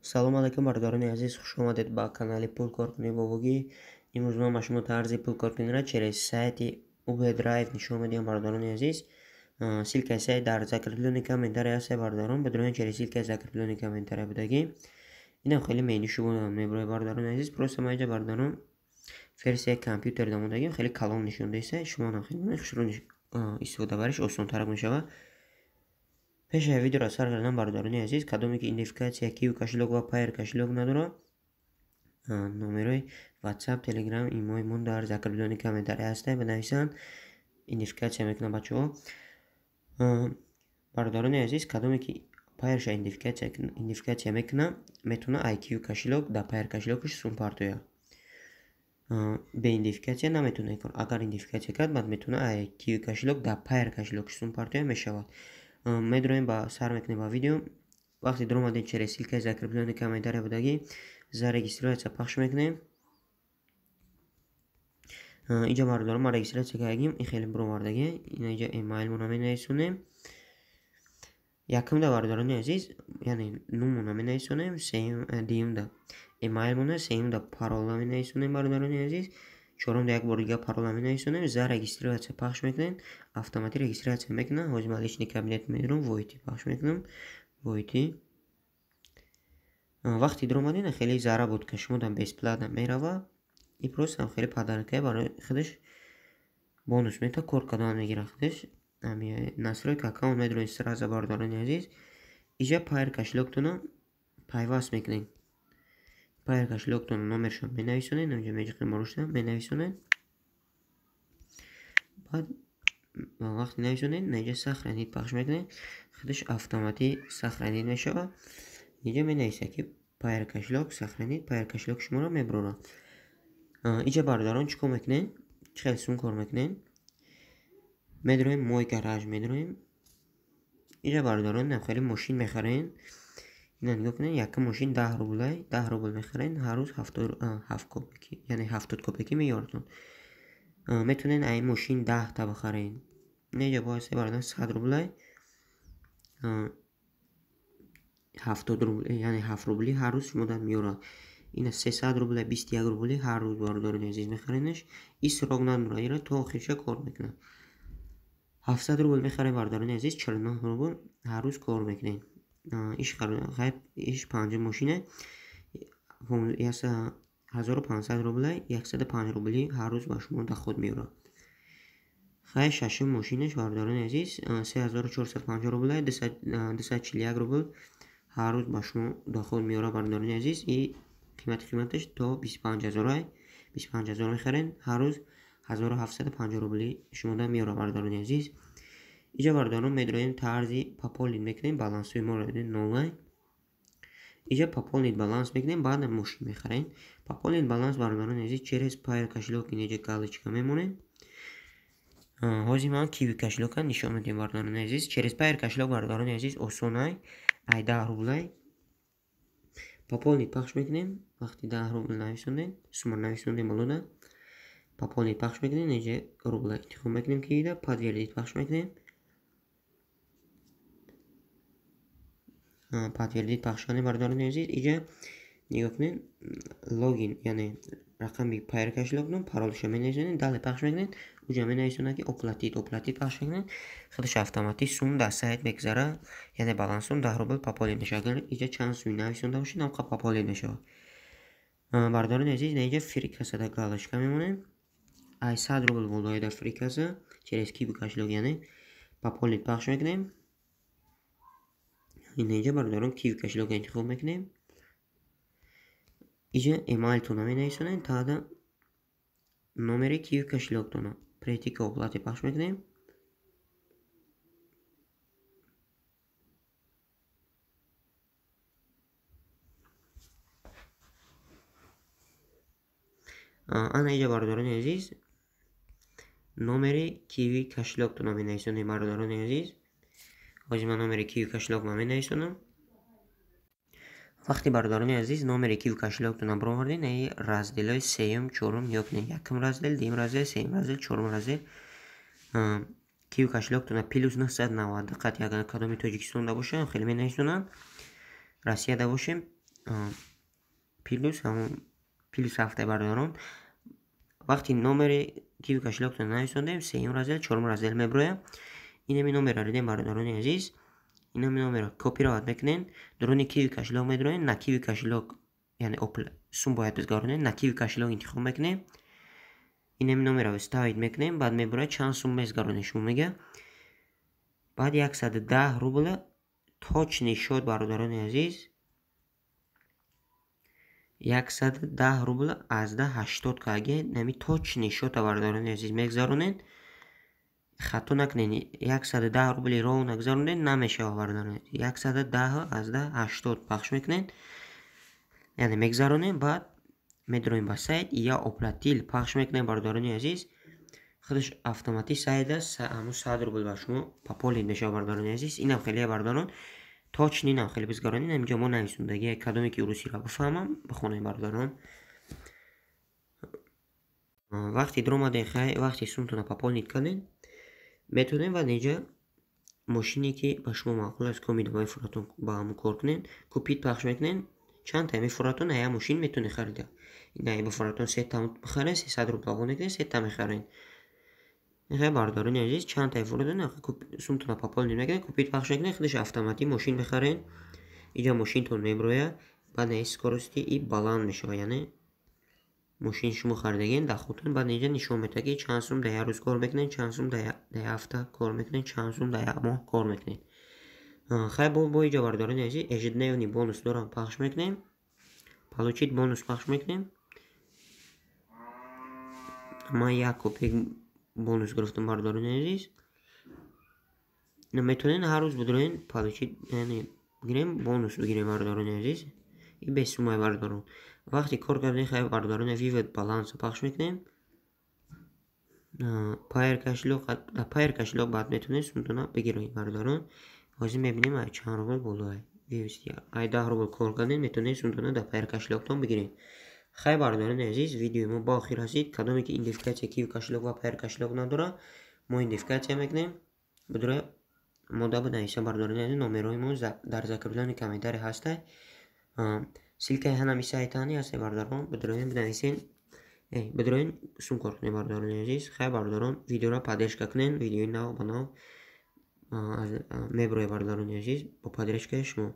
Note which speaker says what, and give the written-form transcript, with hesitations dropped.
Speaker 1: Салом алейкум, бародарони азиз, хуш омадед ба канали Пулкоркунӣ бобогӣ. Имрӯз ман ба шумо тарзи пулкоркуниро через сайти Uber Drive нишон медиҳам, бародарони азиз. Ссылкаи сайт дар закреплённый комментарий ҳаст, бародарон. Бидуроен через ссылкаи закреплённый комментарий будагӣ. Инам хеле меню шумо мебарояд, бародарони азиз. Просто ман инҷа, бародарон, версияи компютер дамодагим, хеле калон нишон деста. Шумо ҳам хеле хушрӯ истифода бариш осонтарак мешавад. Пеш аз видеоро сар кардан, бародарони азиз, кадоме ки идентификатсия Киви кошелёк ва Payeer кошелёк надорад, номерои WhatsApp, Telegram, имои мон дар закреплённый комментарий ҳаста, бинависанд, идентификатсия мекунанд бачаҳо. Бародарони азиз, кадоме ки Payeer-ша идентификатсия мекунад, метавонад ай Киви кошелёк дар Payeer кошелёкаш сум партояд. Бе идентификатсия наметавонад кор. Агар идентификатсия кард, баъд метавонад ай Киви кошелёк дар Payeer кошелёкаш сум партояд мешавад. Медроем, ба сар мекунем ба видео. Вақте дуромадем, через ссылкаи закреплённый комментарий будагӣ, зарегистрация пахш мекунем. Инҷа, бародарон, ман регистрация кардагим, ин хеле буровардагӣ. Ина инҷа эмайлмонро менависонем. Якумда, бародарони азиз, яъне нумонро менависонем, дуюмда эмайлмона, сеюмда паролро менависонем, бародарони азиз, чорумда як бор дига паролро менависонем, зарегистрация пахш мекунем, автоматик регистрация мекунам. Ҳозир ман личный кабинет медорам, войти пахш мекунам, войти. Вақте дуромадем, хеле заработка шумо дан бесплатно мерава. И просто хеле подаркае барои худаш, бонус мета, кор кардан мегирад худаш. Настройка аккаунт медорем сразу, бародарони азиз. Иҷа Payeer кошелёктонро пайваст мекунем. Payeer кошелёктонро номершо менависонед, инҷа меҷиқем рушда менависонед. Баъд вақте нависонед, инҷа сохранить пахш мекунед, худаш автоматӣ сохранить мешавад. Инҷа менависад, ки Payeer кошелёк сохранить, Payeer кошелёк шуморо мебарорад. Инҷа, бародарон, чӣ кор мекунед? Чӣ хел сум кор мекунед? Медроем мой гараж медроем. Инҷа, бародарон, хеле мошин мехарем. Ина нигоҳ кунед, якум мошин 10 рублай, 10 рубл мехарем, ҳар рӯз 7 копейки, яъне 70 копейки меёратон. Метавонед ай мошин 10 та бихаред. Инҷа бояд, бародарон, 100 рублай, 70 рубл, яъне 7 рубли ҳар рӯз шумо дар меёрад. Ина 300 рубля, 21 рубли ҳар рӯз, бародарони азиз, мехаренаш. И срок надорад, ира то охирша кор мекунад. 700 рубл мехарем, бародарони азиз, 49 рубл ҳар рӯз кор мекунед. Иш ғайб, иш панҷум мошина 1500 рубля, 105 рубли ҳар рӯз ба шумо доход меёрад. Хай, шашум мошинаш, бародарони азиз, 3450 рубля, 241 рубл ҳар рӯз ба шумо доход меёрад, бародарони азиз. И қиматаш то 25 000 ай, 25 000 мехарен, ҳар рӯз 1750 рубли шумода меёрад, бародарони азиз. Инҷа, бародарон, медроем тарзи пополнить мекунем, балансҳои моро нолай. Инҷа пополнить баланс мекунем, баъд мошин мехарем. Пополнить баланс, бародарони азиз, через Payeer кошелёк инҷа галочка мемонем. Ҳозир ман Киви кошелёка нишон медиҳам, бародарони азиз. Через Payeer кошелёк, бародарони азиз, осонай, ай 10 рублай пополнить пахш мекунем. Вақти 10 рубл нависондем, сума нависондем болода, пополнить пахш мекунем, инҷа рубла интихоб мекунем, кивида подтвердить пахш мекунем. Подтвердить пахш кардем, бародарони азиз. Инҷа нигоҳ кунед, логин, яъне рақами Payeer кошелёктон, паролша менависонед, далее пахш мекунед, уҷа менависонад, ки оплатить, оплатить пахш мекунед, худаш автоматик сум дар сайт мегузарад, яъне балансон 10 рубл пополнить мешавад. Агар инҷа чанд суми нависонда бошед, ҳамқа пополнить мешавад. Бародарони азиз, инҷа фри кассада галочка мемонем. Ай 100 рубл болои дар фри касса через Киви кошелёк, яъне пополнить пахш мекунем. Инҷа, бародарон, Киви кошелёкро интихоб мекунем. Инҷа эмайлтонро менависонем, таъда номери Киви кошелёктонро, перейти к оплате пахш мекунем. Ана инҷа, бародарони азиз, номери Киви кошелёктонро менависонем, бародарони азиз. Ҳозир ман номери Киви кошелёкро менависонам. Вақте, бародарони азиз, номери Киви кошелёктонро баровардем, ин разделҳои сеюм, чорум нигоҳ кунед: якум раздел, дуюм раздел, сеюм раздел, чорум раздел. Киви кошелёктонро +990 қат, агар кадоми Тоҷикистонда бошад, хеле менависонам, Россияда бошем. Плюс ҳамон плюс ҳафтай, бародарон. Вақти номери Киви кошелёктон нависондем, сеюм раздел, чорум раздел меброяд. Инами номерро дидем, бародарони азиз. Инами номерро копировать мекунем, дуруни Киви кошелёк медроем, на Киви кошелёк, яъне сум бояд бизгаронем, на Киви кошелёк интихоб мекунем. Инами номерро вставить мекунем, баъд меброяд, чанд сум мезгаронем шумо мега. Баъд 110 рубла точный счёт, бародарони азиз, 110 рубла азда 80 каге нами точный счёта, бародарони азиз, мегзаронед. Хато накунед, 110 рубли ровно гузаронед, намешава, бародарони. 110 азда 80 пахш мекунед, яъне мегзаронем. Баъд медроем ба сайт, «Я оплатил» пахш мекунем, бародарони азиз. Худаш автоматӣ сайт аст, ҳамун 100 рубл ба шумо пополнить мешавад, бародарони азиз. Инам хеле, бародарон, точно инам хеле бизгаронед. Инҷо мо нависондагӣ, кадоме ки русиро бифаҳмам, бихонем, бародарон. Вақте дуромадем, хай, вақте сумтона пополнить кардем, метавонем баъд инҷа мошине ки ба шумо маъқул аст, коми давои фуратон, ба ҳамон кор кунед, «Купить» пахш мекунед. Чанд та мефуратон, ая мошин метавонед харида. Ина бифуратон, сета бихаред, 300 рубл равон мекунед, сета мехаред. Хай, бародарони азиз, чанд та фуратон, сумтона пополнить мекунед, «Купить» пахш мекунед, худаш автоматӣ мошин мехаред. Инҷа мошинтон меброяд, баъд наи скорости и баланд мешавад, яъне мошини шумо харидагиен, доходтон баъд инҷа нишон медиҳад, ки чанд сум дар як рӯз кор мекунед, чанд сум дар як ҳафта кор мекунед, чанд сум дар як моҳ кор мекунед. Хай, бо инҷа, бародарони азиз, ежедневный бонус дорам, пахш мекунем, «Получить бонус» пахш мекунем. Ман 1 копеек бонус гирифтам, бародарони азиз. Метавонед ҳар рӯз бидроен, получить, яъне бигирем, бонус бигирем, бародарони азиз. И бесумай, бародарон. Вақте кор кардем, хай, бародарони, «Вывод баланс» пахш мекунем. Пайер кошелёк, дар Пайер кошелёк баъд метавонед сумтона бигиред, бародарон. Ҳозир мебинем, ай чанд рубл болоай. Ай 10 рубл кор кардем, метавонед сумтона дар Пайер кошелёктон бигиред. Хай, бародарони азиз, видеои мо ба охир расид. Кадоме ки идентификатсия Киви кошелёк ва Пайер кошелёк надорад, мо идентификатсия мекунем. Бидура мода бинависем, бародарони азиз, номерҳои мо дар закреплённый комментарий ҳастай. Ссылкаи ҳанами сайтани ҳастай, бародарон, бидуроен, бинависен, бидуроен, сум кор кунем, бародарони азиз. Хай, бародарон, видеоро поддержка кунен, видеои нав ба нав меброяд, бародарони азиз, бо поддержкаи шумо.